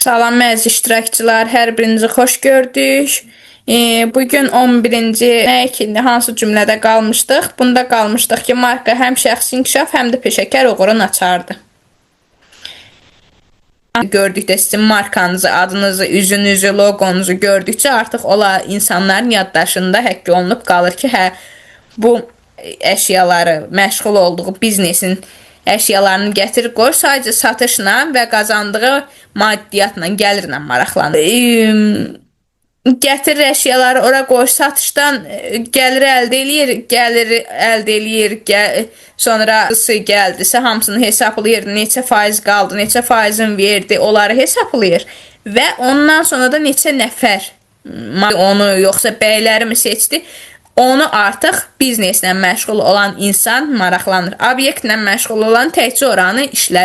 Salam əziz iştirakçılar, hər birinizi xoş gördük. Bugün 11-ci nə ki, hansı cümlədə qalmışdıq? Bunda qalmışdıq ki, marka həm şəxsi inkişaf, həm də peşəkar uğurun açarıdır. Gördükdə sizin markanızı, adınızı, üzünüzü, loqonuzu gördükcə artıq ola insanların yaddaşında həkk olunub qalır ki, hə bu əşyaları, məşğul olduğu biznesin əşyalarını gətirir, qoyur, sadəcə satışla və qazandığı maddiyyatla, gəlirlə maraqlanır. Gətirir əşyaları ora qoyur, satışdan gəlir əldə eləyir, gəlir əldə eləyir, sonra gəldisə hamısını hesablayır, neçə faiz qaldı, neçə faizin verdi, onları hesablayır və ondan sonra da neçə nəfər onu yoxsa bəyləri mi seçdi, onu artıq bizneslə məşğul olan insan maraqlanır. Obyektlə məşğul olan təkcə oranı işlədir.